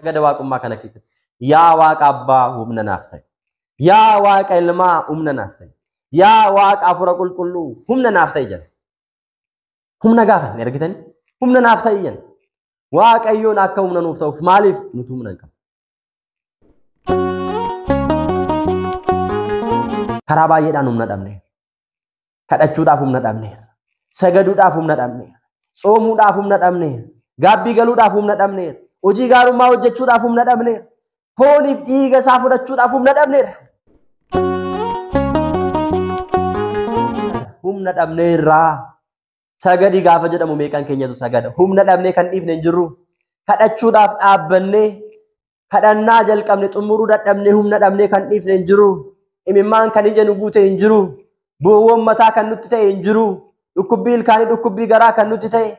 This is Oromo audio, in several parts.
Sagada waaqummaa kana keessatti yaa Waaqa Abbaa humna naaf ta'i. Yaa Waaqa Ilmaa humna naaf ta'i. Yaa Waaqa Hafuura Qulqulluu humna naaf ta'i jedha. Humna gaafanne argitanii? Humna naaf ta'i jedha. Waaqayyoon akka humna nuuf ta'uuf maaliif nuti humna hin qabnu? Karaa baay'eedhaan humna dhabneerra. Kadhachuudhaaf humna dhabneerra. Sagaduudhaaf humna dhabneerra. Tsoomuudhaaf humna dhabneerra. Gaabbii galuudhaaf humna dhabneerra. Hojii gaarummaa hojjechuudhaaf humna dhabneerra. Fooniif dhiiga isaa fudhachuudhaaf humna dhabneerra. Humna dhabneerraa. Sagadi gaafa jedhamu meeqaan keenyatu sagada. Humna dhabnee kan dhiifne hin jirru. Kadhachuudhaaf dhaabbannee kadhannaa jalqabne xumuruu dadhabnee humna dhabnee kan dhiifne hin jiru. Imimmaan kan ija nu guute hin jiru. Boowwan mataa kan nutti ta'e hin jiru. Dhukkubbii ilkaanii dhukkubbii garaa kan nutti ta'e.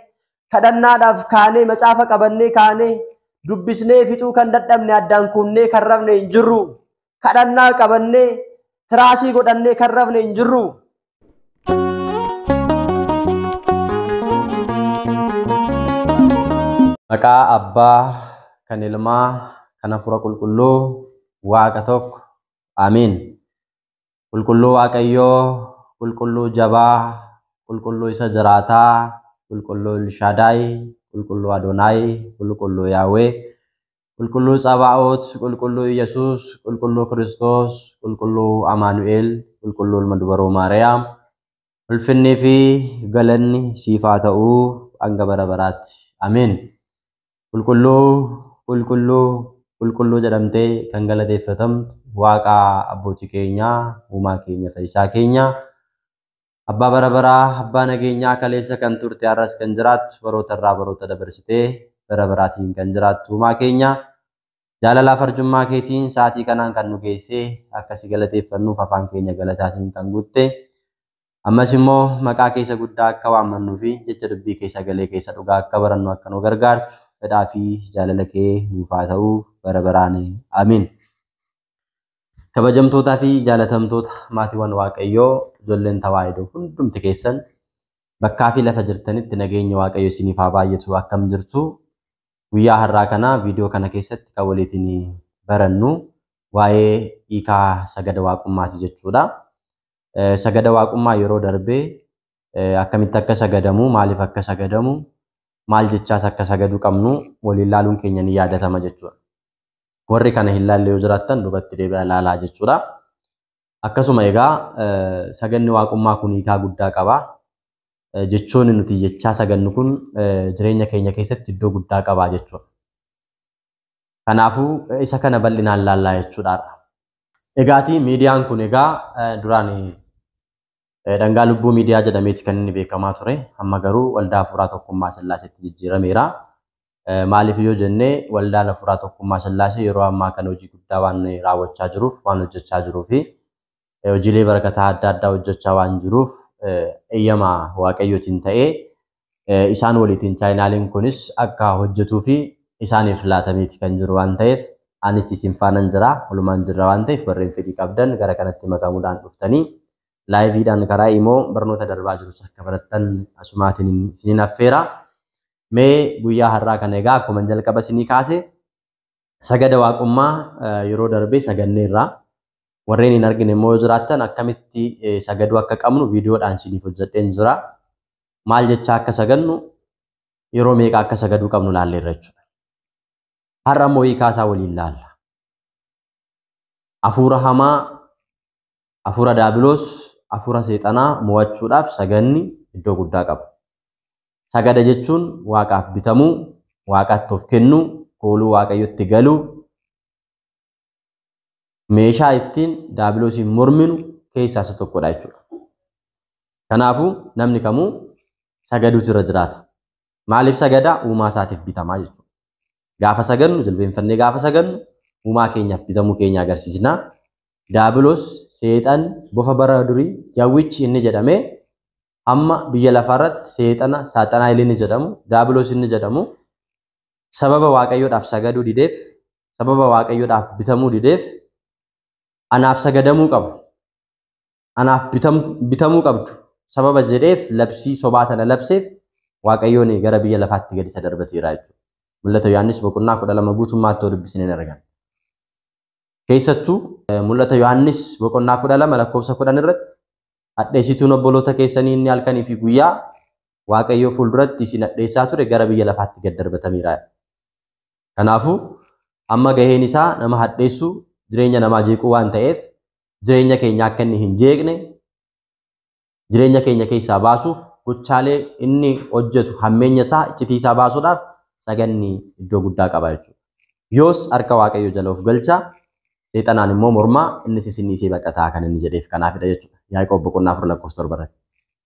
Kadhannaadhaaf kaanee macaafa qabannee kaanee dubbisnee fixuu kan dadhabne addaan kunnee kan rafne hin jirru. Kadhannaa qabannee tiraasii godhannee kan rafne hin jirru. Maqaa Abbaa kan Ilmaa kan Hafuura Qulqulluu Waaqa tokko. Amiin. Qulqulluu Waaqayyoo, Qulqulluu Jabaa, Qulqulluu Isa Jiraataa, Qulqulluu Elshadaay, Qulqulluu Adonaay, Qulqulluu Yaahwee, Qulqulluu Tsabaa'oot, Qulqulluu Iyyasuus, Qulqulluu Kiristoos, Qulqulluu Amaanu'el, Qulqulluu Ilma Dubaroo Maariyaam, ulfinnii fi galanni siif haa ta'uu hanga bara baraatti. Amiin. Qulqulluu, qulqulluu, qulqulluu jedhamtee kan galateeffatamtu Waaqa abbootii keenyaa, uumaa keenya, fayyisaa keenya, abbaa bara baraa, abbaa nageenyaa kaleessa kan turte har'as kan jiraattu baroota irraa baroota dabarsitee bara baraatiin kan jiraattu uumaa keenya jaalalaaf arjummaa keetiin sa'aatii kanaan kan nu geessee akkasi galateeffannuuf afaan keenya galataatiin kan guutte ammas immoo maqaa keessa guddaa akka waammannuu fi jecha dubbii kee sagalee keessa dhugaa akka barannu akka nu gargaartu fedhaa fi jaalala kee nuuf haa ta'u bara baraan. Amiin. Kabajamtootaa fi jaalatamtoota maatiiwwan Waaqayyoo ijoolleen Tawaahidoo hundumti keessan bakkaa fi lafa jirtanitti nageenya Waaqayyo isiniif haa baay'atu. Akkam jirtu? Guyyaa har'aa kana viidiyoo kana keessatti kan waliitiin barannu waa'ee hiikaa sagada waaqummaati jechuudha. Sagada waaqummaa yeroo darbee akkamitti akka sagadamu, maaliif akka sagadamu, maal jechaas akka sagaduu qabnu waliin laaluun keenya ni yaadatama jechuudha. Warri kana hin laalle yoo jiraattan duubatti deebi'aa ilaalaa jechuudha. Akkasuma egaa saganni waaqummaa kun hiikaa guddaa qaba. Jechoonni nuti jechaa sagannu kun jireenya keenya keessatti iddoo guddaa qaba jechuudha. Kanaafuu isa kana bal'inaan laallaa jechuudha. Egaatii miidiyaan kun egaa duraan dhangaa lubbuu miidiyaa jedhameeti kan inni beekamaa ture. Amma garuu waldaa Hafuuraa Tokkummaa Sillaaseetti jijjiirameera. Maaliif yoo jennee waldaan Hafuuraa Tokkummaa Sillaasee yeroo ammaa kana hojii guddaa waan raawwachaa jiruuf, waan hojjechaa jiruu fi hojiilee barakataa adda addaa hojjechaa waan jiruuf eeyyama Waaqayyootiin ta'ee isaan waliitiin chaayinaaliin kunis akka hojjetuu fi isaaniif laatameeti kan jiru waan ta'eef anis isin faanan jira, walumaan jirra waan ta'eef warreen fedhii qabdan gara kanatti makamuudhaan dhuftanii laayiviidhaan karaa immoo barnoota darbaa jirus akka barattan asumaatiin isiniin affeera. Mee guyyaa har'aa kana egaa akkuma jalqaba isinii kaase sagada waaqummaa yeroo darbee saganneerra. Warreen hin argine immoo yoo jiraattan akkamitti sagaduu akka qabnu viidiyoodhaan isiniif hojjedheen jira. Maal jechaa akka sagannu yeroo meeqa akka sagaduu qabnu laalleerra jechuudha. Har'a immoo hiikaa isaa waliin laalla. Hafuura hamaa, hafuura daabiloos, hafuura seexanaa mo'achuudhaaf saganni iddoo guddaa qaba. Sagada jechuun Waaqaaf bitamuu, Waaqaatti of kennuu, kooluu Waaqayyotti galuu, meeshaa ittiin daabiloosiin morminu keessaa isa tokkodha jechuudha. Kanaafuu namni kamuu sagaduutu irra jiraata. Maaliif sagadaa? Uumaa isaatiif bitamaa jechuudha. Gaafa sagannu, jilbeenfannee gaafa sagannu uumaa keenyaaf bitamuu keenya agarsiisna. Daabiloos seexan bofa bara durii jawwichi inni jedhamee amma biyya lafaarratti seexana saaxanaa inni jedhamu daabiloos inni jedhamu sababa Waaqayyoodhaaf sagaduu dideef, sababa Waaqayyoodhaaf bitamuu dideef anaaf sagadamuu qabu, anaaf bitamuu qabdu sababa jedheef labsii sobaa sana labseef Waaqayyoon gara biyya lafaatti gadi isa darbateera jechuudha. Mul'ata Yohaannis boqonnaa 12 guutummaatti dubbisnee ni arganna. Keessattuu Mul'ata Yohaannis boqonnaa 12 lakkoofsa 10 irratti hadheessituun obboloota keessanii inni halkanii fi guyyaa Waaqayyoo fuulduratti isin hadheessaa ture gara biyya lafaatti gad darbatameera. Kanaafuu amma gaheen isaa nama hadheessuu, jireenya namaa jeequu waan ta'eef jireenya keenya akka inni hin jeeqne, jireenya keenya keessaa baasuuf gochaalee inni hojjetu hammeenya isaa, iccitii isaa baasuudhaaf saganni iddoo guddaa qaba jechuudha. Yoos harka Waaqayyoo jala of galchaa, seexanaan immoo mormaa, innis isin dhiisee baqataa kan inni jedheef kanaafidha jechuudha. Yaaqoob boqonnaa 4 lakkoofsa 7 irratti.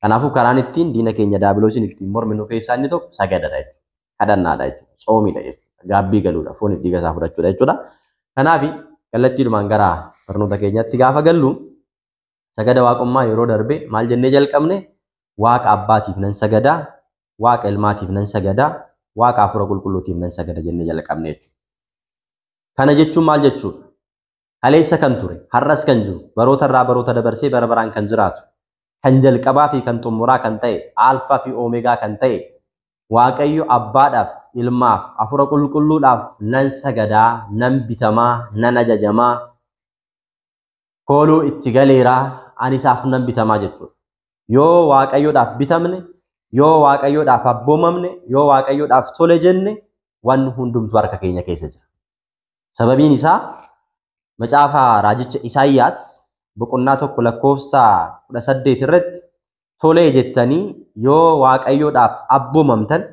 Kanaafuu karaan ittiin diina keenya daabiloosiin ittiin morminu keessaa inni tokko sagadadha jechuudha. Kadhannaadha jechuudha. Tsoomiidha jechuudha. Gaabbii galuudha. Fooniif dhiiga isaa fudhachuudha jechuudha. Kanaaf kallattiidhumaan gara barnoota keenyatti gaafa gallu sagada waaqummaa yeroo darbe maal jennee jalqabne? Waaqa abbaatiif nan sagadaa, Waaqa ilmaatiif nan sagadaa, Waaqa hafuura qulqulluutiif nan sagada jennee jalqabne jechuudha. Kana jechuun maal jechuudha? Kaleessa kan ture, har'as kan jiru, baroota irraa baroota dabarsee bara baraan kan jiraatu, kan jalqabaa fi kan xumuraa kan ta'e, Aalfaa fi Oomegaa kan ta'e, Waaqayyo abbaadhaaf, ilmaaf, hafuura qulqulluudhaaf nan sagadaa, nan bitamaa, nan ajajamaa, kooluu itti galeeraa, ani isaaf nan bitamaa jechuudha. Yoo Waaqayyoodhaaf bitamne, yoo Waaqayyoodhaaf abboomamne, yoo Waaqayyoodhaaf tole jenne, wanni hundumtuu harka keenya keessa jira. Sababiin isaa macaafa raajicha Isaayyaas boqonnaa 1 lakkoofsa 18 irratti tolee jettanii yoo Waaqayyoodhaaf abboomamtan,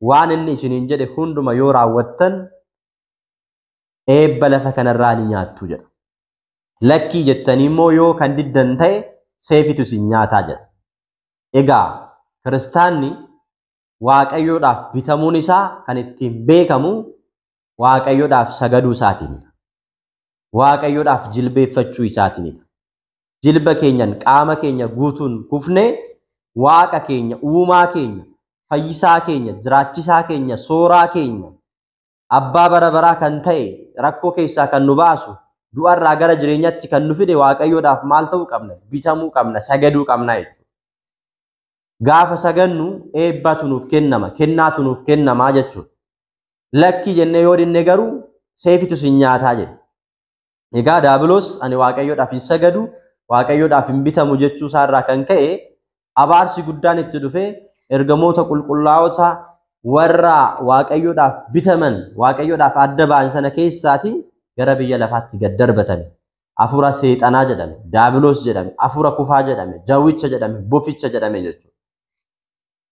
waan inni isiniin jedhe hunduma yoo raawwattan eebba lafa kanarraa ni nyaattu jedha. Lakkii jettanii immoo yoo kan diddan ta'e seefitu isin nyaataa jedha. Egaa kiristaanni Waaqayyoodhaaf bitamuun isaa kan ittiin beekamu Waaqayyoodhaaf sagaduu isaatiinidha. Waaqayyoodhaaf jilbeeffachuu isaatiinidha. Jilba keenyan qaama keenya guutuun kufnee Waaqa keenya, uumaa keenya, fayyisaa keenya, jiraachisaa keenya, sooraa keenya, abbaa bara baraa kan ta'e, rakkoo keessaa kan nu baasu, du'arraa gara jireenyaatti kan nu fide Waaqayyoodhaaf maal ta'uu qabna? Bitamuu qabna, sagaduu qabna jechuudha. Gaafa sagannu eebbatu nuuf kennama, kennaatu nuuf kennamaa jechuudha. Lakkii jennee yoo dinne garuu seefitu sin nyaataa jedhe. Egaa Daabiloos ani Waaqayyoodhaaf hin sagadu, Waaqayyoodhaaf hin bitamu jechuu isaarraa kan ka'e abaarsi guddaan itti dhufee ergamoota qulqullaa'ota warra Waaqayyoodhaaf bitaman, Waaqayyoodhaaf adda ba'an sana keessaati gara biyya lafaatti gad darbatame. Hafuura seexanaa jedhame, Daabiloos jedhame, hafuura kufaa jedhame, jawwicha jedhame, boficha jedhame jechuudha.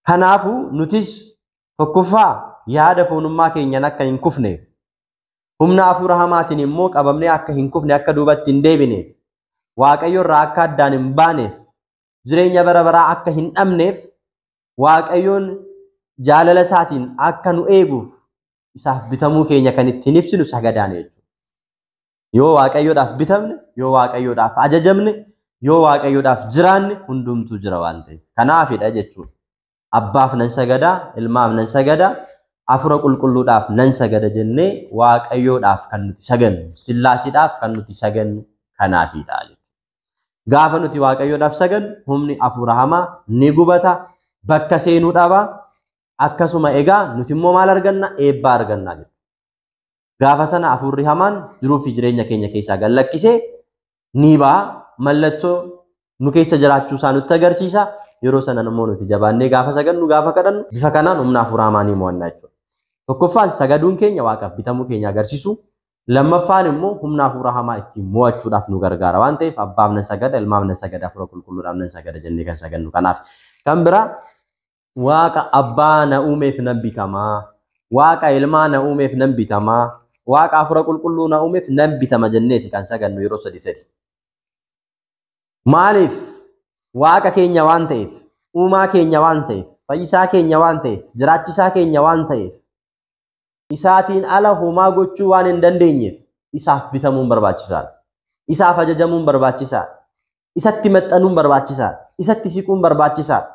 Kanaafuu nutis tokkoffaa yaada foonummaa keenyaan akka hin kufneef, humna hafuura hamaatiin immoo qabamnee akka hin kufne, akka duubatti hin deebineef, Waaqayyo irraa akka addaan hin baaneef, jireenya bara baraa akka hin dhabneef, Waaqayyoon jaalala isaatiin akka nu eeguuf isaaf bitamuu keenya kan ittiin ibsinu sagadaan jechuudha. Yoo Waaqayyoodhaaf bitamne, yoo Waaqayyoodhaaf ajajamne, yoo Waaqayyoodhaaf jiraanne hundumtuu jira waan ta'eef. Kanaafidha jechuudha. Abbaaf nan sagadaa, ilmaaf nan sagadaa, hafuura qulqulluudhaaf nan sagada jennee Waaqayyoodhaaf kan nuti sagannu, Sillaasiidhaaf kan nuti sagannu kanaafidha jechuudha. Gaafa nuti Waaqayyoodhaaf sagannu humni hafuura hamaa ni gubata, bakka seenuu dhaba. Akkasuma egaa nuti immoo maal arganna? Eebba arganna jechuudha. Gaafa sana hafuurri hamaan jiruu fi jireenya keenya keessaa gad lakkisee ni ba'a. Mallattoo nu keessa jiraachuu isaa nutti agarsiisa. Yeroo sana immoo nuti jabaannee gaafa sagannu, gaafa kadhannu bifa kanaan humna hafuura hamaa ni mo'anna jechuudha. Tokkoffaan sagaduun keenya Waaqaaf bitamuu keenya agarsiisu. Lammaffaan immoo humna hafuura hamaa ittiin mo'achuudhaaf nu gargaara waan ta'eef abbaaf nan sagada, ilmaaf nan sagada, hafuura qulqulluudhaaf nan sagada jennee kan sagannu kanaaf. Kan biraa Waaqa abbaa na uumeef nan bitamaa, Waaqa ilmaa na uumeef nan bitamaa, Waaqa hafuura qulqulluu na uumeef nan bitama jenneeti kan sagannu yeroo sadi sadi. Maaliif? Waaqa keenya waan ta'eef, uumaa keenya waan ta'eef, fayyisaa keenya waan ta'eef, jiraachisaa keenya waan ta'eef, isaatiin ala homaa gochuu waan hin dandeenyeef isaaf bitamuun barbaachisaadha. Isaaf ajajamuun barbaachisaadha. Isatti maxxanuun barbaachisaadha. Isatti siquun barbaachisaadha.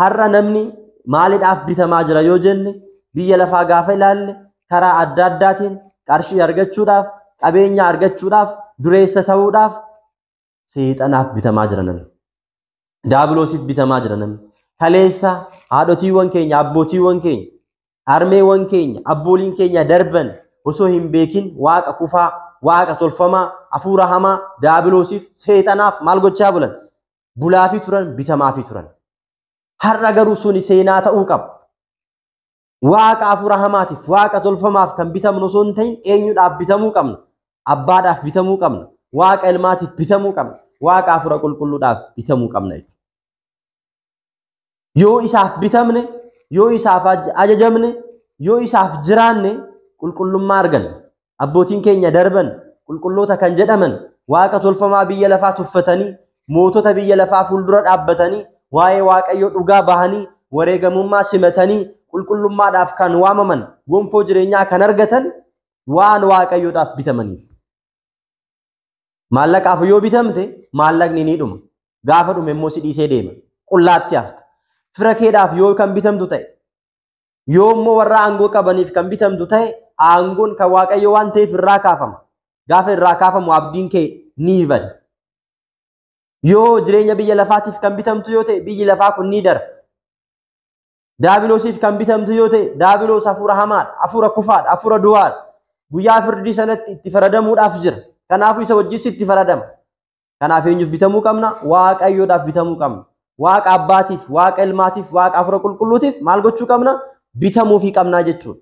Har'a namni maaliidhaaf bitamaa jira yoo jenne biyya lafaa gaafa ilaalle karaa adda addaatiin qarshii argachuudhaaf, qabeenya argachuudhaaf, dureessa ta'uudhaaf seexanaaf bitamaa jira namni. Daabiloosiif bitamaa jira namni. Kaleessa haadhotiiwwan keenya, abbootiiwwan keenya Harmeewwan keenya, abbooliin keenya darban osoo hin beekin waaqa kufaa, waaqa tolfamaa, hafuura hamaa, daabiloosiif, seexanaaf maal gochaa bulan? Bulaafii turan, bitamaafii turan. Har'a garuu suni seenaa ta'uu qaba. Waaqa hafuura hamaatiif, waaqa tolfamaaf kan bitamnu osoo hin ta'in eenyudhaaf bitamuu qabna? Abbaadhaaf bitamuu qabna. Waaqa ilmaatiif bitamuu qabna. Waaqa hafuura qulqulluudhaaf bitamuu qabna. Yoo isaaf bitamne, yoo isaaf ajajamne, yoo isaaf jiraanne qulqullummaa arganna. Abbootiin keenya darban qulqulloota kan jedhaman waaqa tolfamaa biyya lafaa tuffatanii, mootota biyya lafaa fuuldura dhaabbatanii, waa'ee Waaqayyoo dhugaa bahanii, wareegamummaa simatanii, qulqullummaadhaaf kan waamaman, gonfoo jireenyaa kan argatan waan Waaqayyoodhaaf bitamaniif. Maallaqaaf yoo bitamte maallaqni ni dhuma. Gaafa dhume immoo si dhiisee deema. Qullaatti hafta. Fira keedhaaf yoo kan bitamtu ta'e, yoo immoo warra aangoo qabaniif kan bitamtu ta'e, aangoon kan Waaqayyo waan ta'eef irraa kaafama. Gaafa irraa kaafamu abdiin kee ni bada. Yoo jireenya biyya lafaatiif kan bitamtu yoo ta'e, biyyi lafaa kun ni dara. Daabiloosiif kan bitamtu yoo ta'e, daabiloos hafuura hamaadha, hafuura kufaadha, hafuura du'aadha. Guyyaa firdii sanatti itti faradamuudhaaf jira. Kanaafuu isa wajjin itti faradama. Kanaaf eenyuuf bitamuu qabna? Waaqayyoodhaaf bitamuu qabna. Waaqa abbaatiif, waaqa ilmaatiif, waaqa hafuura qulqulluutiif maal gochuu qabna? Bitamuufii qabnaa jechuudha.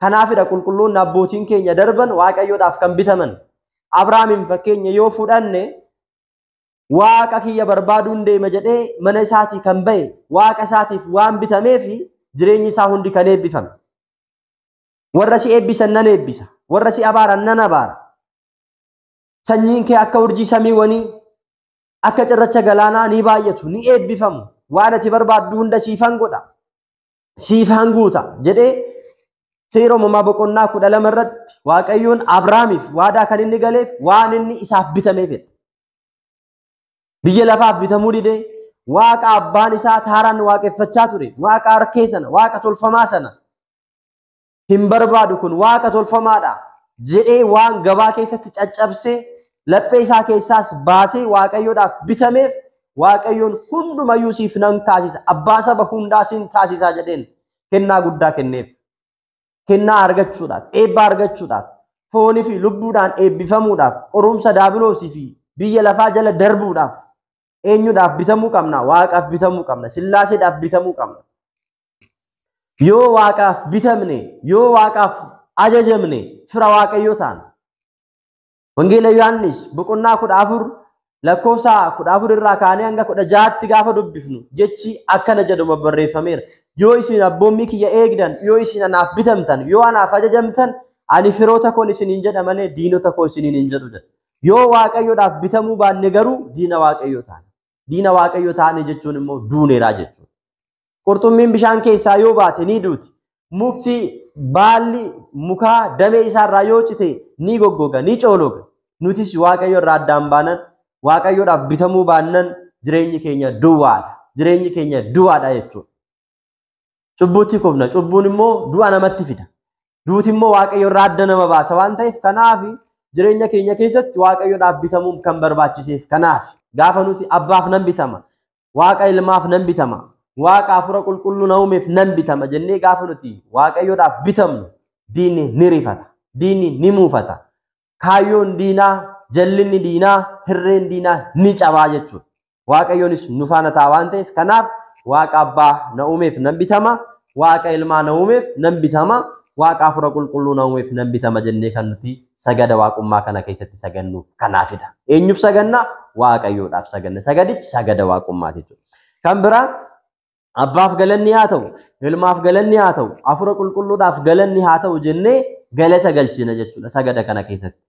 Kanaafidha qulqulloonni abbootiin keenya darban Waaqayyoodhaaf kan bitaman. Abrahaamiin fakkeenya yoo fudhanne waaqa kiyya barbaaduun deema jedhee mana isaatii kan ba'e waaqa isaatiif waan bitameefi jireenyi isaa hundi kan eebbifame. Warra si eebbisan nan eebbisa, warra si abaaran nan abaara. Sanyiin kee akka urjii samiiwwanii, akka cirracha galaanaa ni baay'atu, ni eebbifamu. Waan ati barbaaddu hunda siifan godha, siifan guuta jedhee seera uumamaa boqonnaa 12 irratti Waaqayyoon Abrahaamiif waadaa kan inni galeef waan inni isaaf bitameefidha. Biyya lafaaf bitamuu didee waaqa abbaan isaa Taaraan waaqeffachaa ture, waaqa harkee sana, waaqa tolfamaa sana hin barbaadu, kun waaqa tolfamaadha jedhee waan gabaa keessatti caccabsee laphee isaa keessaas baasee Waaqayyoodhaaf bitameef Waaqayyoon hundumayyuu siif nan taasisa, abbaa saba hundaa siin taasisaa jedheen kennaa guddaa kenneef. Kennaa argachuudhaaf, eebba argachuudhaaf, foonii fi lubbuudhaan eebbifamuudhaaf, qorumsa daabiloosii fi biyya lafaa jala darbuudhaaf eenyudhaaf bitamuu qabna? Waaqaaf bitamuu qabna. Sillaaseedhaaf bitamuu qabna. Yoo Waaqaaf bitamne, yoo Waaqaaf ajajamne fira Waaqayyoo taana. Wangeela Yohaannis boqonnaa 14 lakkoofsa 14 irraa kaanee hanga 16tti gaafa dubbifnu jechi akkana jedhu barreeffameera. Yoo isin abboommii kiyya eegdan, yoo isin anaaf bitamtan, yoo anaaf ajajamtan, ani firoota koon isiniin jedha malee diinota koo isiniin hin jedhu jedha. Yoo Waaqayyoodhaaf bitamuu baanne garuu diina Waaqayyoo taana. Diina Waaqayyoo taane jechuun immoo duuneeraa jechuudha. Qurxummiin bishaan keessaa yoo baate ni duuti. Mukti baalli mukaa damee isaarraa yoo cite ni goggoga, ni coologa. Nutis Waaqayyo irraa addaan baanan, Waaqayyoodhaaf bitamuu baannan jireenyi keenya duwwaadha. Jireenyi keenya duwwaadha jechuudha. Cubbuutti kufna. Cubbuun immoo du'a namatti fida. Duuti immoo Waaqayyo irraa adda nama baasa waan ta'eef kanaaf jireenya keenya keessatti Waaqayyoodhaaf bitamuun kan barbaachiseef kanaaf. Gaafa nuti abbaaf nan bitama, Waaqa ilmaaf nan bitama, Waaqa hafuura qulqulluu na uumeef nan bitama jennee gaafa nuti Waaqayyoodhaaf bitamnu diinni ni rifata, diinni ni muufata. Kaayyoon diinaa, jallinni diinaa, hirreen diinaa ni cabaa jechuudha. Waaqayyoonis nu faana ta'a waan ta'eef kanaaf Waaqa abbaa na uumeef nan bitama, Waaqa ilmaa na uumeef nan bitama, Waaqa hafuura qulqulluu na uumeef nan bitama jennee kan nuti sagada waaqummaa kana keessatti sagannuuf kanaafidha. Eenyuuf saganna? Waaqayyoodhaaf saganna. Sagadichi sagada waaqummaati jechuudha. Kan biraa abbaaf galanni haa ta'u, ilmaaf galanni haa ta'u, hafuura qulqulluudhaaf galanni haa ta'u jennee galata galchina jechuudha sagada kana keessatti.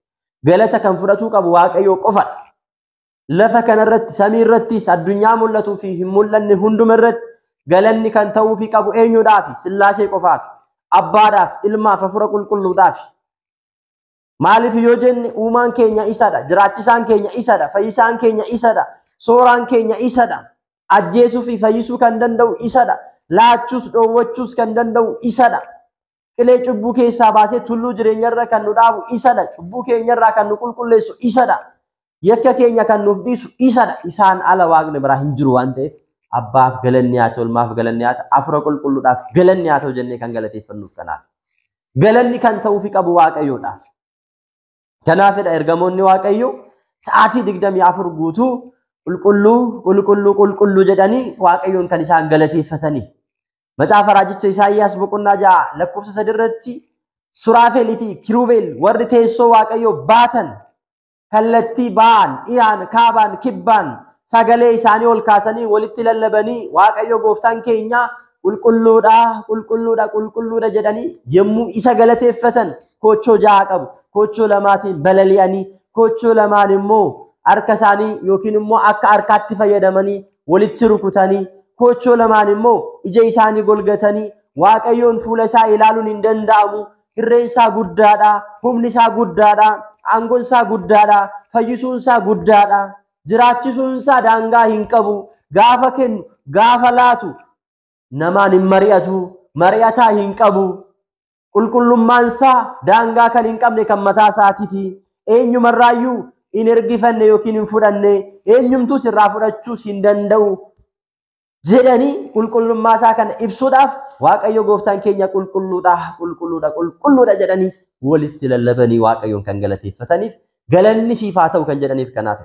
Galata kan fudhatuu qabu Waaqayyoo qofadha. Lafa kanarratti, samii irrattis, addunyaa mul'atuu fi hin mul'anne hunduma irratti galanni kan ta'uufii qabu eenyudhaafi? Sillaasee qofaafi. Abbaadhaaf, ilmaaf, hafuura qulqulluudhaaf. Maaliif yoo jenne uumaan keenya isadha, jiraachisaan keenya isadha, fayyisaan keenya isadha, sooraan keenya isadha, ajjeesuu fi fayyisuu kan danda'u isadha, laachuus dhoowwachuus kan danda'u isadha. Qilee cubbuu keessaa baasee tulluu jireenyarra kan nu dhaabu isadha, cubbuu keenyarraa kan nu qulqulleessu isadha, yakka keenya kan nuuf dhiisu isadha. Isaan ala waaqni biraa hin jiru waan ta'eef Abbaaf galanni haa ta'u, Ilmaaf galanni haa ta'u, Hafuura Qulqulluudhaaf galanni haa ta'u jennee kan galateeffannuuf kanaaf. Galanni kan ta'uufi qabu Waaqayyoodhaaf. Kanaafidha ergamoonni Waaqayyoo sa'aatii 24 guutuu qulqulluu qulqulluu qulqulluu jedhanii Waaqayyoon kan isaan galateeffatanii. Macaafa raajicha Isaayyaas boqonnaa 6 lakkoofsa 3 irratti Suraafelii fi Kiruubeel warri teessoo Waaqayyoo baatan kallattii ba'an, dhiyaan, kaabaan, kibbaan sagalee isaanii ol kaasanii walitti lallabanii Waaqayyo gooftaan keenya qulqulluudha, qulqulluudha, qulqulluudha jedhanii yommuu isa galateeffatan koochoo 6 qabu. Koochoo lamaatiin balali'anii, koochoo lamaan immoo harka isaanii yookiin immoo akka harkaatti fayyadamanii walitti rukutanii, koochoo lamaan immoo ija isaanii golgatanii Waaqayyoon fuula isaa ilaaluun hin danda'amu. Irreen isaa guddaadha, humni isaa guddaadha, aangoon isaa guddaadha, fayyisuun isaa guddaadha, jiraachisuun isaa daangaa hin qabu. Gaafa kennu, gaafa laatu namaan hin mari'atu, mari'ataa hin qabu. Qulqullummaan isaa daangaa kan hin qabne kan mataa isaatiiti. Eenyumarraayyuu hin ergifanne yookiin hin fudhanne, eenyumtuus irraa fudhachuus hin danda'u jedhanii qulqullummaa isaa kana ibsuudhaaf Waaqayyo gooftaan keenya qulqulluudha, qulqulluudha, qulqulluudha jedhanii walitti lallabanii Waaqayyoon kan galateeffataniif galanni siif haa ta'u kan jedhaniif kanaaf.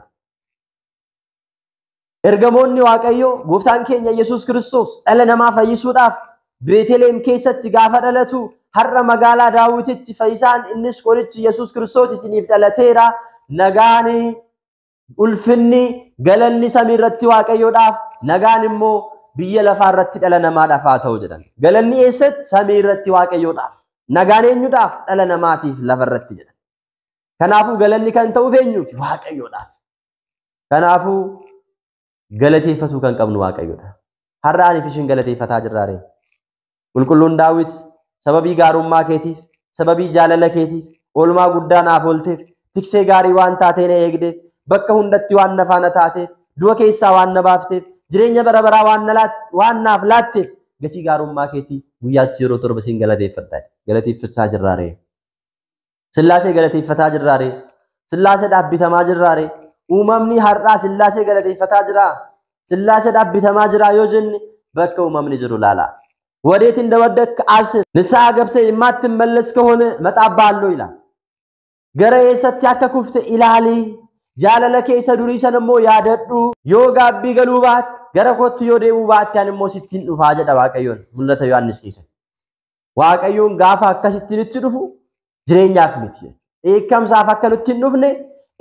Ergamoonni Waaqayyoo gooftaan keenya Yesuus Kiristoos dhala namaa fayyisuudhaaf Beeteleem keessatti gaafa dhalatu har'a magaalaa Daawititti fayyisaan innis qorichi Yesuus Kiristoos isiniif dhalateera. Nagaan, ulfinni, galanni samii irratti Waaqayyoodhaaf, nagaan immoo biyya lafaa irratti dhala namaadhaaf haa ta'u jedhan. Galanni eessatti? Samii irratti Waaqayyoodhaaf. Nagaan eenyuudhaaf? Dhala namaatiif lafa irratti jedhan. Kanaafuu galanni kan ta'uuf eenyuuf? Waaqayyoodhaaf. Kanaafuu galateeffatuu kan qabnu Waaqayyoodha. Har'a ani fi ishiin galateeffataa jirraare. Qulqulluun Daawit sababii gaarummaa keetiif, sababii jaalala keetiif, oolmaa guddaa naaf oolteef, tiksee gaarii waan taatee na eegdeef, bakka hundatti waan na faana taateef, du'a keessaa waan na baafteef, jireenya bara baraa waan naaf laatteef, gatii gaarummaa keetii guyyaatti yeroo 7 siin galateeffadha. Galateeffachaa jirraare. Sillaasee galateeffataa jirraare. Sillaasee dhaabbitamaa jirraare. Uumamni har'aa Sillaasee galateeffataa jira. Sillaasee dhaabbitamaa jira yoo jenne bakka uumamni jiru laala. ወዴት እንደወደቅክ አስብ። ንስሐ ገብተህ የማትመለስ ከሆነ እመጣብሃለሁ ይላል። Gara eessatti akka kufte ilaali. Jaalala keessa durii sana immoo yaadadhu. Yoo gaabbii galuu baatte, gara kootti yoo deemuu baatte ani immoo sittiin dhufaa jedha Waaqayyoon mul'ata Yohaannis keessatti. Waaqayyoon gaafa akkasitti nutti dhufu jireenyaaf miti. Dheekkamsaaf akka nutti hin dhufne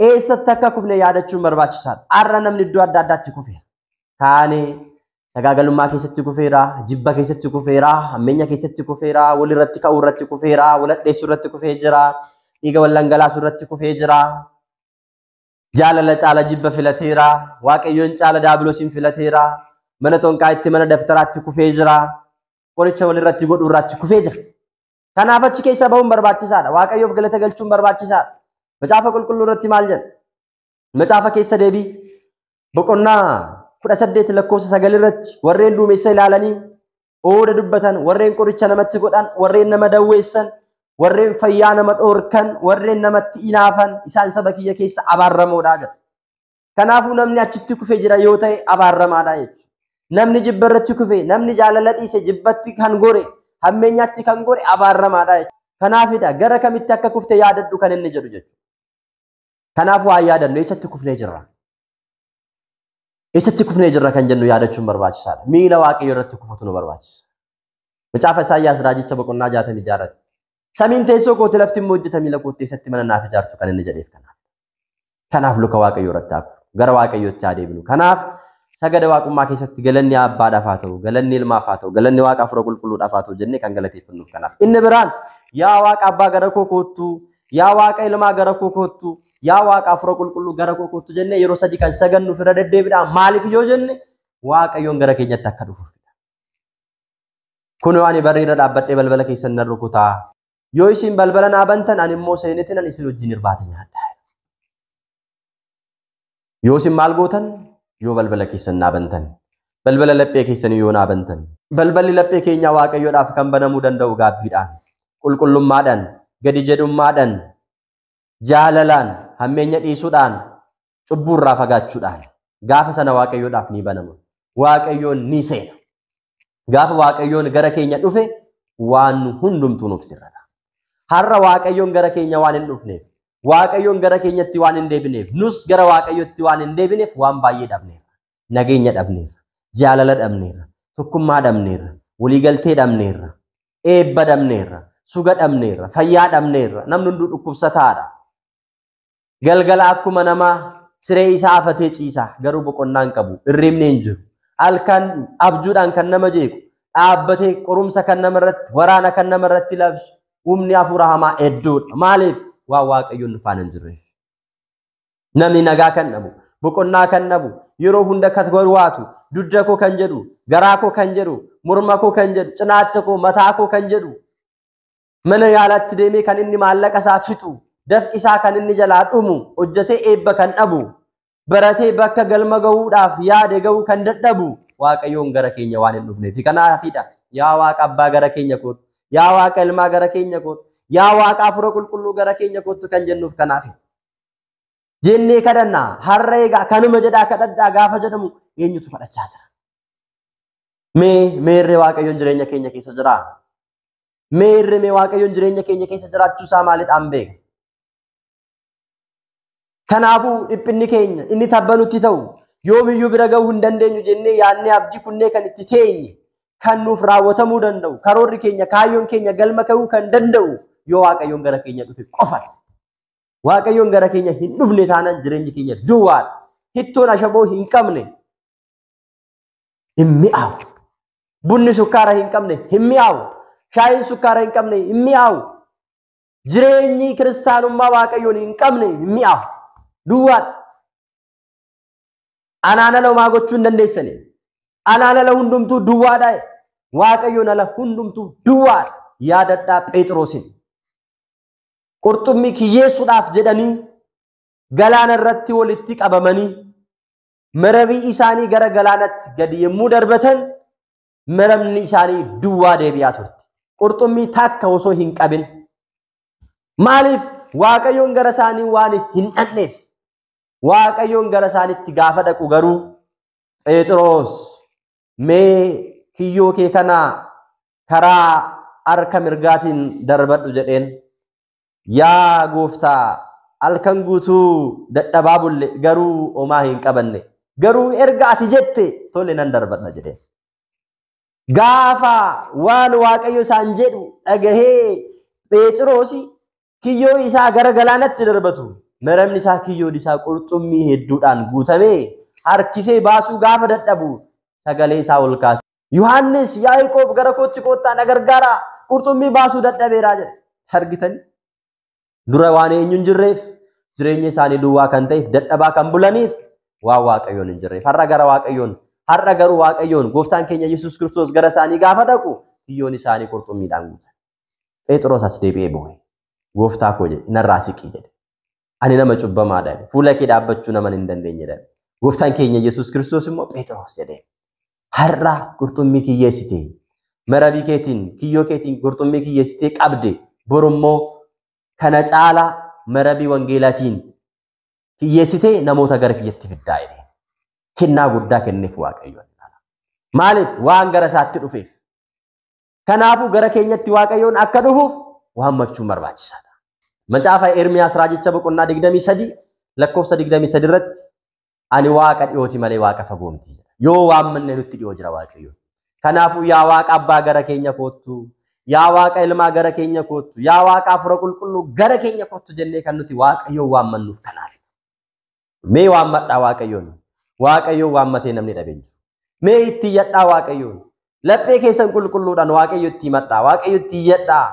eessatti akka kufne yaadachuun barbaachisaadha. Har'a namni iddoo adda addaatti kufeera. Kaanee sagaagalummaa keessatti kufeera, jibba keessatti kufeera, hammeenya keessatti kufeera, walirratti ka'uu irratti kufeera, wal hadheessuu irratti kufee jira, dhiiga wal dhangalaasuu irratti kufee jira. Jaalala caala jibba filateera, Waaqayyoon caala daabiloosiin filateera, mana xonqaa'itti mana dabtaraatti kufee jira, qoricha walirratti godhuu irratti kufee jira. Kanaaf achi keessa bahuun barbaachisaadha. Waaqayyoof galata galchuun barbaachisaadha. Macaafa qulqulluu irratti maal jedha? Macaafa keessa deebii boqonnaa 18 lakkoofsa 9 irratti warreen duumessa ilaalanii ooda dubbatan, warreen qoricha namatti godhan, warreen nama dawweessan, warreen fayyaa nama dhoorkan, warreen namatti inaafan isaan saba kiyya keessa abaarramoodha jedha. Kanaafuu namni achitti kufee jira yoo ta'e abaarramaadha jechuudha. Namni jibba irratti kufe, namni jaalala dhiise, jibbatti kan gore, hammeenyaatti kan gore abaarramaadha jechuudha. Kanaafidha gara kamitti akka kufte yaadadhu kan inni jedhu jechuudha. Kanaafuu haa yaadannu eessatti kufnee jirra? Eessatti kufnee jirra kan jennu yaadachuun barbaachisaadha. Miila Waaqayyoo irratti kufuutu nu barbaachisa. Macaafa Isaayyaas raajicha boqonnaa 66 irratti samiin teessoo kooti, lafti immoo hojjeta miila kootti, eessatti mana naaf ijaartu kan inni jedheef kanaaf. Kanaaf luka Waaqayyoo irratti haa kufu. Gara Waaqayyootti haa deebinu. Kanaaf sagada waaqummaa keessatti galanni Abbaadhaaf haa ta'u, galanni Ilmaaf haa ta'u, galanni Waaqa Hafuura Qulqulluudhaaf haa ta'u jennee kan galateeffannuuf kanaaf. Inni biraan yaa Waaqa Abbaa gara koo koottu, yaa Waaqa Ilmaa gara koo koottu, yaa Waaqa Hafuura Qulqulluu gara koo koottu jennee yeroo 3 kan sagannuuf irra deddeebiidhaan maaliif yoo jenne Waaqayyoon gara keenyatti akka dhufuuf. Kun waan barri irra dhaabbadhee balbala keessan nan rukutaa. Yoo isin balbala naa bantan ani immoo seenetiin ani isin wajjin irbaata nyaadha. Yoo isin maal gootan? Yoo balbala keessan naa bantan. Balbala laphee keessanii yoo naa bantan. Balballi laphee keenyaa Waaqayyoodhaaf kan banamuu danda'u gaabbiidhaan, qulqullummaadhaan, gadi jedhummaadhaan, jaalalaan, hammeenya dhiisuudhaan, cubbuurraa fagaachuudhaan. Gaafa sana Waaqayyoodhaaf ni banama. Waaqayyoon ni seena. Gaafa Waaqayyoon gara keenya dhufe waan hundumtuu nuuf sirrata. Har'a Waaqayyoon gara keenya waan hin dhufneef, Waaqayyoon gara keenyatti waan hin deebineef, nus gara Waaqayyootti waan hin deebineef waan baay'ee dhabneerra. Nageenya dhabneerra, jaalala dhabneerra, tokkummaa dhabneerra, waliigaltee dhabneerra, eebba dhabneerra, suga dhabneerra, fayyaa dhabneerra. Namni hunduu dhukkubsataadha. Galgala akkuma namaa siree isaa afatee ciisa, garuu boqonnaa hin qabu, hirribni hin jiru. Halkan abjuudhaan kan nama jeequ, dhaabbatee qorumsa kan namarratti, waraana kan namarratti labsu, humni hafuura hamaa hedduudha. Maaliif? Waan Waaqayyoon nu faana hin jirreef. Namni nagaa kan dhabu, boqonnaa kan dhabu, yeroo hunda kan warwaatu, dugda koo kan jedhu, garaa koo kan jedhu, morma koo kan jedhu, cinaacha koo, mataa koo kan jedhu, mana yaalaatti deemee kan inni maallaqa isaa fixu, dafqi isaa kan inni jalaa dhumu, hojjetee eebba kan dhabu, baratee bakka galma gahuudhaaf yaade gahuu kan dadhabu, Waaqayyoon gara keenya waan hin dhufneef. Kanaafidha yaa Waaqa Abbaa gara keenya kootu, yaa Waaqa Ilmaa gara keenya kootu, yaa Waaqa Hafuura Qulqulluu gara keenya kootu kan jennuuf kanaafi. Jennee kadhannaa har'a egaa kanuma jedhaa kadhadhaa gaafa jedhamu eenyutu kadhachaa jira? Mee meerree Waaqayyoon jireenya keenya keessa jiraa? Meerree mee Waaqayyoon jireenya keenya keessa jiraachuu isaa maaliidhaan beeka? Kanaafuu dhiphinni keenya inni tabba nutti ta'u yoomiyyuu bira gahuu hin dandeenyu jennee yaadnee abdii kunnee kan itti teenye kan nuuf raawwatamuu danda'u karoorri keenya kaayyoon keenya galma gahuu kan danda'u yoo Waaqayyoon gara keenya dhufe qofa. Waaqayyoon gara keenya hin dhufne taanaan jireenyi keenya duwwaadha. Hittoon ashaboo hin qabne hin mi'aawu. Bunni sukkaara hin qabne hin mi'aawu. Shaayiin sukkaara hin qabne hin mi'aawu. Jireenyi kiristaanummaa Waaqayyoon hin qabne hin mi'aawu. Duwwaadha. Anaan ala homaa gochuu hin dandeessani. Anaan ala hundumtuu duwwaadha. Waaqayyoon ala hundumtuu duwwaadha. Yaadadhaa Phexrosin. Qurxummii kiyyeessuudhaaf jedhanii galaana irratti walitti qabamanii marabii isaanii gara galaanatti gadi yommuu darbatan marabni isaanii duwwaa deebi'aa turte. Qurxummii takka osoo hin qabin. Maaliif? Waaqayyoon gara isaanii waan hin dhaqneef. Waaqayyoon gara isaaniitti gaafa dhaqu garuu Phexros mee kiyyoo kee kana karaa harka mirgaatiin darbadhu jedheen. Yaa gooftaa halkan guutuu dadhabaa bulle garuu homaa hin qabanne. Garuu erga ati jette tole nan darbadha jedheen. Gaafa waan Waaqayyo isaan jedhu dhagahee Phexros kiyyoo isaa gara galaanatti darbatu. Marabni isaa kiyyoon isaa qurxummii hedduudhaan guutamee harkisee baasuu gaafa dadhabu sagalee isaa ol kaase. Yohaannis Yaaqoob gara kootti koottaa na gargaaraa qurxummii baasuu dadhabeeraa jedhe. Argitanii? Dura waan eenyu hin jirreef jireenya isaanii duwwaa kan ta'eef dadhabaa kan bulaniif waan Waaqayyoon hin jirreef. Har'a gara Waaqayyoon, har'a garuu Waaqayyoon gooftaan keenya Yesuus Kiristoos gara isaanii gaafa dhaqu kiyyoon isaanii qurxummiidhaan guutan. Phexros as deebi'ee boo'e. Gooftaa koo jedhe narraa siqii jedhe. Ani nama cubbamaadha. Fuula kee dhaabbachuu nama hin dandeenye jedhe. Gooftaan keenya Yesuus Kiristoos immoo Phexros jedhe. Har'a qurxummii kiyyeessitee marabii keetiin kiyyoo keetiin qurxummii kiyyeessitee qabde borummoo kana caala marabii wangeelaatiin kiyyeessitee namoota gara kiyyatti fiddaa jedhe. Kennaa guddaa kenneef Waaqayyoon. Maaliif? Waan gara isaatti dhufeef. Kanaafuu gara keenyatti Waaqayyoon akka dhufuuf waammachuun barbaachisaadha. Macaafa Ermiyaas raajicha boqonnaa 23 lakkoofsa 23 irratti ani Waaqa dhiyooti malee Waaqa fagoo miti jedha. Yoo waammanne nutti dhiyoo jira Waaqayyoon. Kanaafuu yaa Waaqa Abbaa gara keenya koottu, yaa Waaqa Ilmaa gara keenya koottu, yaa Waaqa Hafuura Qulqulluu gara keenya koottu jennee kan nuti Waaqayyoon waammannuuf kanaaf. Mee waammadhaa Waaqayyoon. Waaqayyoon waammatee namni dhabe hin jiru. Mee itti iyyadhaa Waaqayyoon. Laphee keessan qulqulluudhaan Waaqayyo itti himadhaa. Waaqayyo itti iyyadhaa.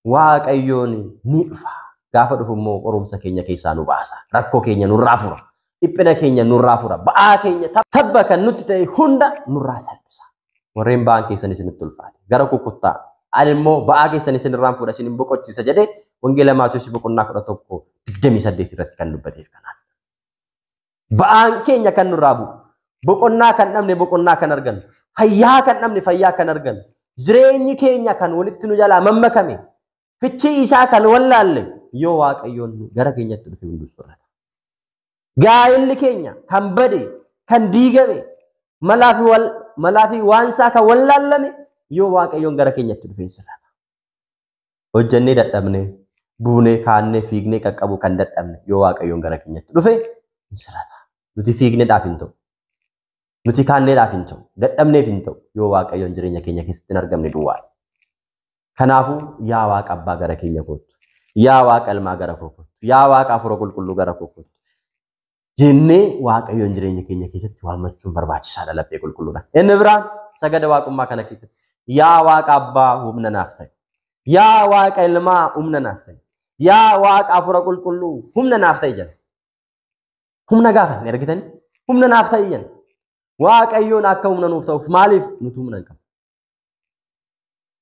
Waaqayyoon ni dhufa. Gaafa dhufu immoo qorumsa keenya keessaa nu baasa. Rakkoo keenya nurraa fura. Dhiphina keenya nurraa fura. Ba'aa keenya tabba kan nutti ta'e hunda nurraa salphisa. Warreen ba'aan keessan isinitti ulfaate. Gara kukuttaa. Ani immoo ba'aa keessan isinirraan fuudha isin boqochiisa jedhee Wangeela Maatewos boqonnaa 11 28 irratti kan dubbateef kanaaf. Ba'aan keenya kan nurraa bu'u. Boqonnaa kan dhabne boqonnaa kan argannu. Fayyaa kan dhabne fayyaa kan argannu. Jireenyi keenya kan walitti nu jalaa mammakame. Fichii isaa kan wallaalle yoo Waaqayyoon gara keenyatti dhufe hunduu soorata. Gaa'elli keenya kan bade, kan diigame, Malaa fi waan isaa kan wallaallame yoo Waaqayyoon gara keenyatti dhufe sirrata. Hojjennee dadhabne, buunee kaannee fiignee qaqqabu kan dadhabne yoo Waaqayyoon gara keenyatti dhufe sirrata. Nuti fiigneedhaaf hin ta'u. Nuti kaanneedhaaf hin ta'u. Dadhabneef hin ta'u. Yoo Waaqayyoon jireenya keenya keessatti hin argamne duwwaadha. Kanaafuu yaa Waaqa Abbaa gara keenya kottu. Yaa Waaqa Ilmaa gara koo kottu. Yaa Waaqa Hafuura Qulqulluu gara koo kottu. Jennee Waaqayyoon jireenya keenya keessatti waammachuun barbaachisaadha laphee qulqulluudha. Inni biraan sagada waaqummaa kana keessatti yaa Waaqa Abbaa humna naaf ta'i. Yaa Waaqa Ilmaa humna naaf ta'i. Yaa Waaqa Hafuura Qulqulluu humna naaf ta'i jedha. Humna gaafanne argitanii? Humna naaf ta'i jedha. Waaqayyoon akka humna nuuf ta'uuf maaliif nuti humna hin qabnu?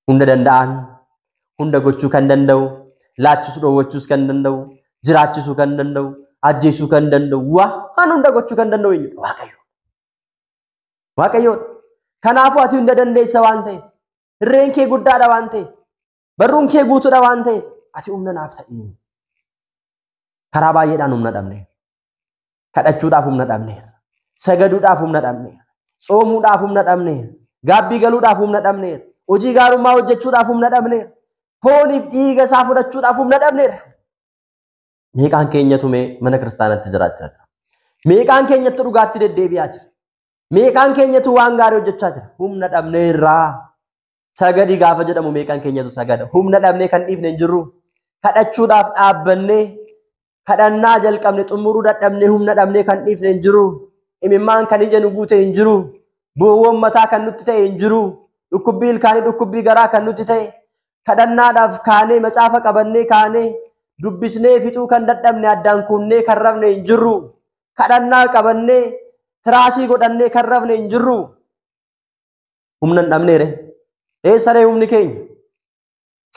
Hunda danda'an, hunda gochuu kan danda'u, laachisuu dhoowwachuus kan danda'u, jiraachisuu kan danda'u, ajjeesuu kan danda'u, waan hunda gochuu kan danda'u eenyudha? Waaqayyo. Waaqayyoodha. Kanaafuu ati hunda dandeessa waan ta'eef, irreen kee guddaadha waan ta'eef, barruun kee guutuudha waan ta'eef, ati humna naaf ta'i. Karaa baay'eedhaan humna dhabneerra. Kadhachuudhaaf humna dhabneerra. Sagaduudhaaf humna dhabneerra. Tsoomuudhaaf humna dhabneerra. Gaabbii galuudhaaf humna dhabneerra. Hojii gaarummaa hojjechuudhaaf humna dhabneerra. Fooniif dhiiga isaa fudhachuudhaaf humna dhabneerra. Meeqaan keenyatu mee mana kiristaanaatti jiraachaa jira? Meeqaan keenyatu dhugaatti deddeebi'aa jira? Meeqaan keenyatu waan gaarii hojjechaa jira? Humna dhabneerraa. Sagadi gaafa jedhamu meeqaan keenyatu sagada? Humna dhabnee kan dhiifne hin jirru. Kadhachuudhaaf dhaabbannee kadhannaa jalqabne xumuruu dadhabnee humna dhabnee kan dhiifne hin jiru. Imimmaan kan ija nu guute hin jiru. Boowwan mataa kan nutti ta'e hin jiru. Dhukkubbii ilkaanii dhukkubbii garaa kan nutti ta'e. Kadhannaadhaaf kaanee macaafa qabannee kaanee dubbisnee fixuu kan dadhabne addaan kunnee kan rafne hin jirru. Kadhannaa qabannee tiraasii godhannee kan rafne hin jirru. Humna hin dhabneere. Eessaree humni keenya?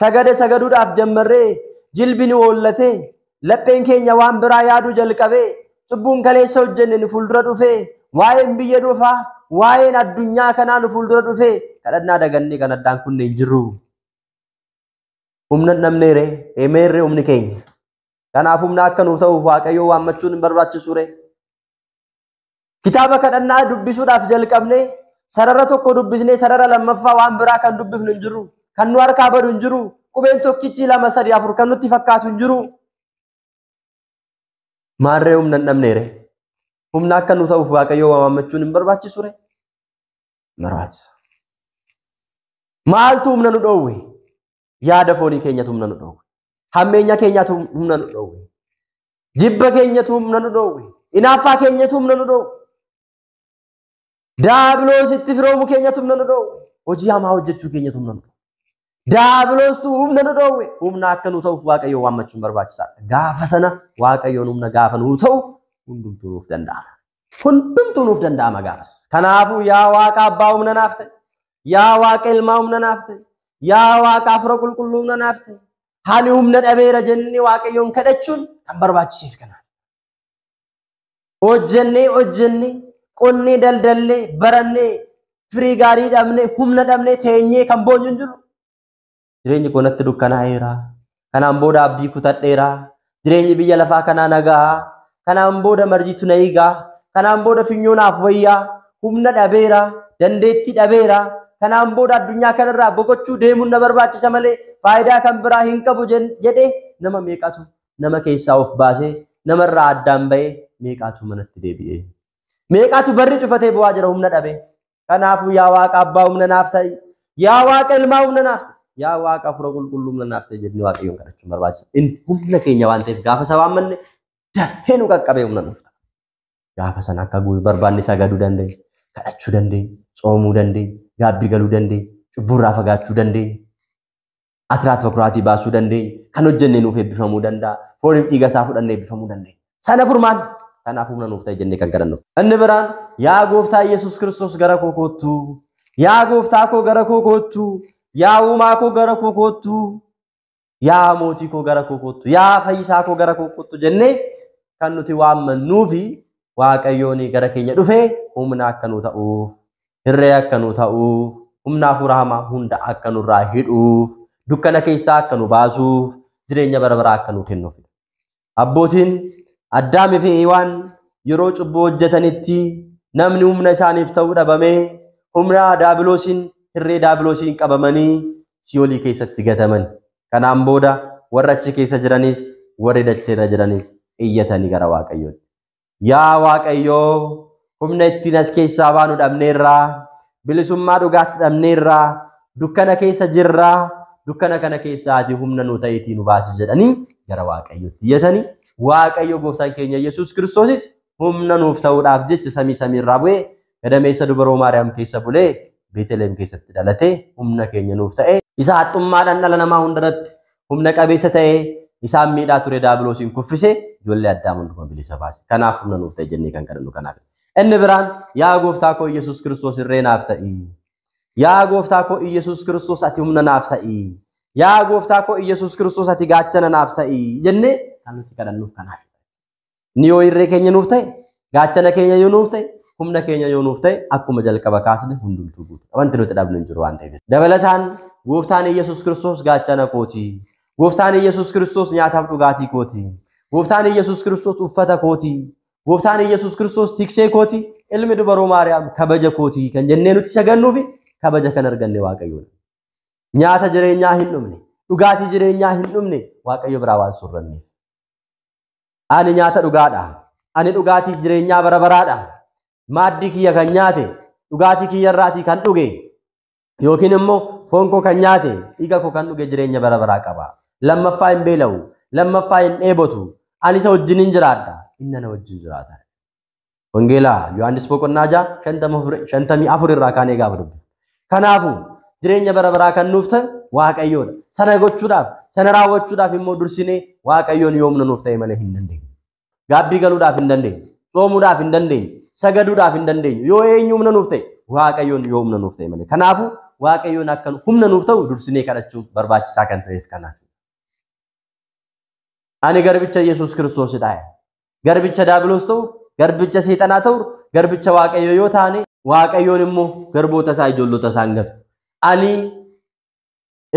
Sagade sagaduudhaaf jammarree jilbi nu oollatee lapheen keenya waan biraa yaaduu jalqabee cubbuun kaleessa hojjenne nu fuuldura dhufee waa'een biyya dhufaa waa'een addunyaa kanaa nu fuuldura dhufee kadhannaa dagannee kan addaan kunne hin jirru. Humna hin dhabneere. Emeerree humni keenya. Kanaaf humna akka nuuf ta'uuf Waaqayyoo waammachuun hin barbaachisuure. Kitaaba kadhannaa dubbisuudhaaf jalqabnee sarara tokko dubbisnee sarara lammaffaa waan biraa kan dubbifnu hin jiru. Kan nu harkaa badu hin jiru. Qubeen tokkichi 2 3 4 kan nutti fakkaatu hin jiru. Maarree humna hin dhabneere. Humna akka nu ta'uuf Waaqayyoo waammachuun hin barbaachisuure. Barbaachisa. Maaltu humna nu dhoowwe? Yaada foonii keenyatu humna nu dhoowwe. Hammeenya keenyatu humna nu dhoowwe. Jibba keenyatu humna nu dhoowwe. Inaaffaa keenyatu humna nu dhoowwe. Daabiloositti firoomu keenyatu humna nu dhoowwe. Hojii hamaa hojjechuu keenyatu humna nu dhoowwe. Daabiloostu humna nu dhoowwe. Humna akka nu ta'uuf Waaqayyoon waammachuun barbaachisaadha. Gaafa sana Waaqayyoon humna gaafa nu ta'u hundumtuu nuuf danda'ama. Hundumtuu nuuf danda'ama gaafas. Kanaafuu yaa Waaqa Abbaa humna naaf ta'i. Yaa Waaqa Ilmaa humna naaf ta'i. Yaa Waaqa Hafuura Qulqulluu humna naaf ta'i. Haali humna dhabeera jennee Waaqayyoon kadhachuun kan barbaachiseef kanaaf. Hojjennee qonnee daldallee barannee firii gaarii dhabnee humna dhabnee teenyee kan boonyu hin jiru. Jireenyi koo natti dukkanaa'eera. Kanaan booda abdii kutadheera. Jireenyi biyya lafaa kanaa nagaa. Kanaan booda marjiitu na eegaa. Kanaan booda funyoo naaf wayyaa. Humna dhabeera. Dandeettii dhabeera. Kanaan booda addunyaa kanarraa boqochuu deemuun na barbaachisa malee faayidaa kan biraa hin qabu jedhee nama meeqatu nama keessaa of baasee namarraa addaan ba'ee meeqatu manatti deebi'ee. Meeqatu barri cufatee bu'aa jira humna dhabee. Kanaafuu yaa Waaqa Abbaa humna naaf ta'i. Yaa Waaqa Ilmaa humna naaf ta'i. Yaa Waaqa Hafuura Qulqulluu humna naaf ta'i jennee Waaqayyoon kadhachuun barbaachisa. Inni humna keenya waan ta'eef gaafa isa waammanne dafee nu qaqqabee humna nuuf ta'a. Gaafa sana akka barbaanne sagaduu dandeenya, kadhachuu dandeenya, tsoomuu dandeenya, gaabbii galuu dandeenya, cubbuurraa fagaachuu dandeenya, asiraat bakuraatii baasuu dandeenya, kan hojjennee nuuf eebbifamuu danda'a, fooniif dhiiga isaa fudhannee eebbifamuu dandeenya. Sana furmaan kanaaf humna nuuf ta'e jennee kan kadhannu. Inni biraan yaa Gooftaa Yesuus Kiristoos gara koo kottu, yaa Gooftaa koo gara koo kottu, yaa Uumaa koo gara koo kottu, yaa Mootii koo gara koo kottu, yaa Fayyisaa koo gara koo kottu jennee kan nuti waammannuu fi Waaqayyoon gara keenya dhufee humna akka nu ta'uuf, hirree akka nu ta'uuf, humna hafuura hamaa hunda akka nurraa hidhuuf, dukkana keessaa akka nu baasuuf, jireenya bara baraa akka nu kennuuf. Abbootiin Addaamii fi Hewaan yeroo cubbuu hojjetanitti Namni humna isaaniif ta'uu dhabamee humna daabiloosiin hirree daabiloosiin qabamanii si'oolii keessatti gataman. Kanaan booda warra achi keessa jiranis warri dacheerra jiranis iyyatanii gara Waaqayyootti. Yaa Waaqayyoo, humna ittiin as keessaa baanu dhabneerraa, bilisummaa dhugaas dhabneerraa, dukkana keessa jirraa, dukkana kana keessaa ati humna nu ta'iitii nu baasi jedhanii gara Waaqayyootti iyyatanii, Waaqayyo gooftaan keenya Yesuus Kiristoosis humna nuuf ta'uudhaaf jecha samii samiirraa bu'ee gadameessa dubaroo Maariyaam keessa bulee Beetlehem keessatti dhalatee humna keenya nuuf ta'e, isa haxxummaadhaan dhala namaa hundarratti humna qabeessa ta'ee isaan miidhaa ture daabiloosiin kuffisee ijoollee Addaam hundumaa bilisa baase. Kanaaf humna nuuf ta'e jennee kan kadhannu kanaaf. Inni biraan yaa gooftaa koo Yesuus Kiristoos irree naaf ta'i. Yaa gooftaa koo Yesuus Kiristoos ati humna naaf ta'i. Yaa gooftaa koo Yesuus Kiristoos ati gaachana naaf ta'i jennee kan nuti kadhannuuf kanaaf. Inni yoo irree keenya nuuf ta'e, gaachana keenya yoo nuuf ta'e, humna keenya yoo nuuf ta'e, akkuma jalqaba kaasne hundumtuu guutuudha. Wanti nuti dhabnu hin jiru waan ta'eef. Dabalataan gooftaan Yesuus Kiristoos gaachana kooti. Gooftaan Yesuus Kiristoos nyaataaf dhugaatii kooti. Gooftaan Yesuus Kiristoos uffata kooti. Gooftaan Yesuus Kiristoos tiksee kooti. Ilmi dubaroo Maariyaam kabaja kooti kan jennee nuti sagannuufi kabaja kan arganne Waaqayyoodha. Nyaata jireenyaa hin dhumne, dhugaatii jireenyaa hin dhumne Waaqayyo biraa waan soorranneef. Ani nyaata dhugaadha. Ani dhugaatii jireenyaa bara baraadha. Maaddii kiyya kan nyaate, dhugaatii kiyya irraatii kan dhuge, yookiin immoo foon koo kan nyaate, dhiiga koo kan dhuge jireenya bara baraa qaba. Lammaffaa hin beela'u, lammaffaa hin dheebotu. Ani isa wajjin hin jiraadha, inni ana wajjin jiraata. Wangeelaa Yohaannis boqonnaa 6 54 irraa kaanee gaafa dubbisu. Kanaafuu jireenya bara baraa kan nuuf ta'e Waaqayyoodha. Sana gochuudhaaf, sana raawwachuudhaaf immoo dursinee Waaqayyoon yoomna nuuf ta'e malee hin dandeenyu. Gaabbii galuudhaaf hin dandeenyu, soomuudhaaf hin dandeenyu, sagaduudhaaf hin dandeenyu. Yoo eenyu humna nuuf ta'e, Waaqayyoon yoo humna nuuf ta'e malee. Kanaafuu Waaqayyoon akka humna nuuf ta'u dursinee kadhachuun barbaachisaa kan ta'eef kanaaf. Ani garbicha Yesuus Kiristoosidha. Garbicha Daabiloos ta'u, garbicha Seexanaa ta'u, garbicha Waaqayyoo yoo taane, Waaqayyoon immoo garboota isaa ijoollota isaa hin gatu. Ani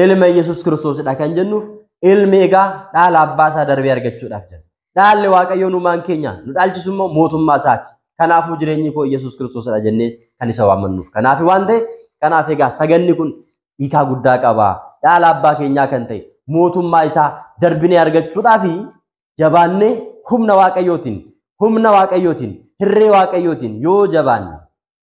ilma Yesuus Kiristoosidha kan jennuuf, ilmi egaa dhaala abbaa isaa darbee argachuudhaaf jedha. Dhaalli Waaqayyoon uumaan keenya nu dhaalchisu immoo mootummaa isaati. Kanaafuu jireenyi koo Yesuus Kiristoosidha jennee kan isa waammannuuf. Kanaaf waan ta'e, kanaaf egaa saganni kun hiikaa guddaa qaba. Dhaala abbaa keenyaa kan ta'e mootummaa isaa darbinee argachuudhaaf jabaannee humna Waaqayyootiin, hirree Waaqayyootiin yoo jabaanne,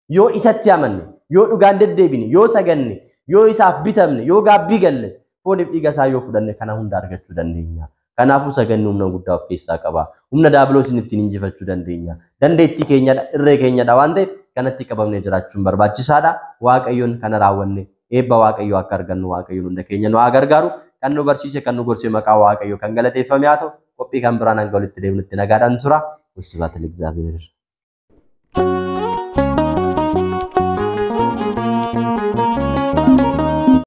yoo isatti amanne, yoo dhugaan deddeebine, yoo saganne, yoo isaaf bitamne, yoo gaabbii galle, fooniif dhiiga isaa yoo fudhanne kana hunda argachuu dandeenya. Kanaafuu saganni humna guddaa of keessaa qaba. Humna daabiloosiin ittiin injifachuu dandeenya. Dandeettii keenyadha, irree keenyadha waan ta'eef kanatti qabamnee jiraachuun barbaachisaadha. Waaqayyoon kana raawwanne eebba Waaqayyoo akka argannu Waaqayyoon hunda keenya nu haa gargaaru. Kan nu barsiise, kan nu gorse maqaa Waaqayyoo kan galateeffame haa ta'u. Qophii kan biraan hanga walitti deemnutti nagaadhaan tura. Wassibaatil Egzaabeer.